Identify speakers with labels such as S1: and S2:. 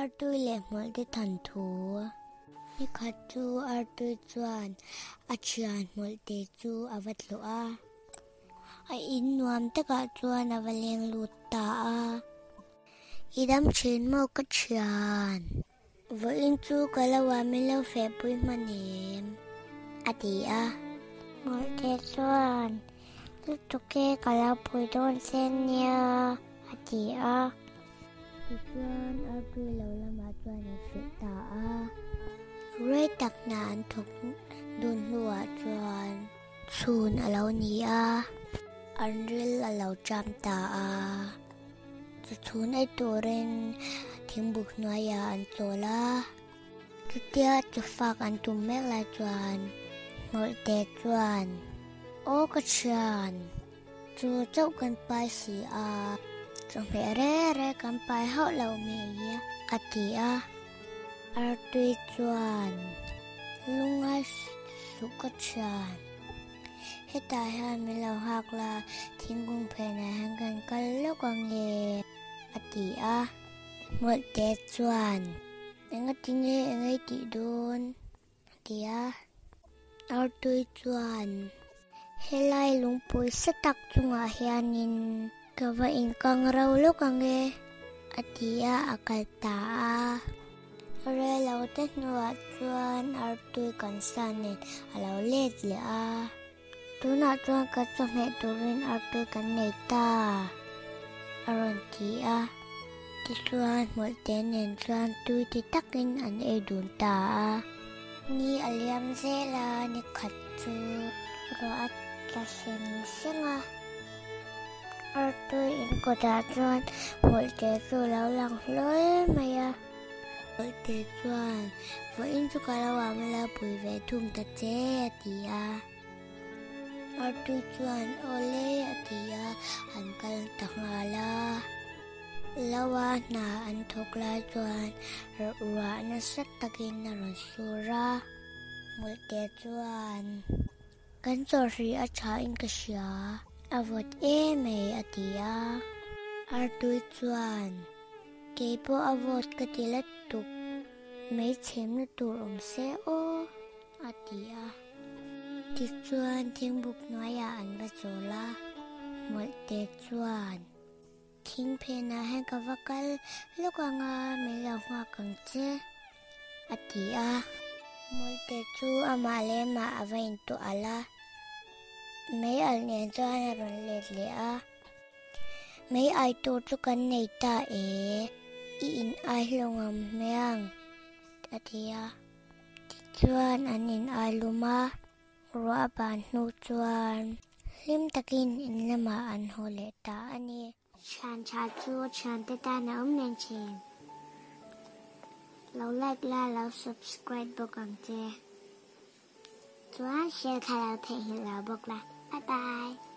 S1: Artui leh hmawlhte than thu. Nikhat chu Artui chuan a thian hmawlhte chu a va tlawh a. A in nuam takah chuan a va leng lut ta a. I dam thin maw ka thian? Vawiin chu ka lo ah min lo fehpui hman em? a ti a. Hmawlhte chuan, Lutuk e, ka lo pui dawn che nia, a ti a. Tichuan, artui lo lamah chuan an feh ta a. Rei tak hna an thawk dun hnuah chuan chhun a lo ni a, an ril a lo cham ta a. Chhun ei turin thingbuk hnuaiah an chawl a, chutia chawfak an tum mek lai chuan Hmawlhte chuan, Aw ka thian, chu chauh kan pai si a, chawhmeh re re kan pai hauh lo mai a ti a. Artui chuan, Lungngai suh ka thian. Hetah hian min lo nghak la, thingkung phenah hian kan kal lawk ang e, a ti a. Hmawlhte chuan, Engati nge engei tih dawn? a ti a. Artui chuan, Helai lungpui sa tak chungah hianin ka va inkang ro lawk ang e, a ti a, a kal ta a. Relo te hnuah chuan artui kan sa nen a lo let leh a. Tunah chuan ka chawhmeh turin artui kan nei ta, a rawn ti a. Tichuan hmawlhte nen chuan tui ti takin an ei dun ta a. Ni a liam zel a, ni khat chu ruah a tla seng seng a. Artui inkawtah chuan hmawlhte chu a lo lang hlawl mai a. Hmawlhte chuan, Vawiin chu ka lo am la pui ve thung ta che, a ti a. Artui chuan, Awle, a ti a, an kal ta nghal a. Loa hna an thawk lai chuan ruah nasa takin a rawn sur a. Hmawlhte chuan. Kan chawlhri a tha in ka hria, a vawt em mai a ti a. Artui chuan, Kei pawh a vawt ka ti la tuk, mei chhemna tur awm se aw a ti a. Tichuan thingbuk hnuaiah an va chawl a, hmawlhte chuan, Thing phenah hian ka va kal lawk ang a, min lo nghak ang che, a ti a. Hmulte chu amah leh amah a va intuah alh a, mei alh nen chuan a rawn let leh a. Mei ai tur chu kan nei ta e, i in ai hlawng ang hmiang, a ti a. Tichuan an in ai lum a. Ruah a ban hnu chuan hlim takin in lamah an haw leh ta a ni. Thian tha chu thiante tan a awm reng thin. Lo like la, lo subscribe bawk ang che. Chuan share kha lo theihnghilh lo bawk la. Bye bye.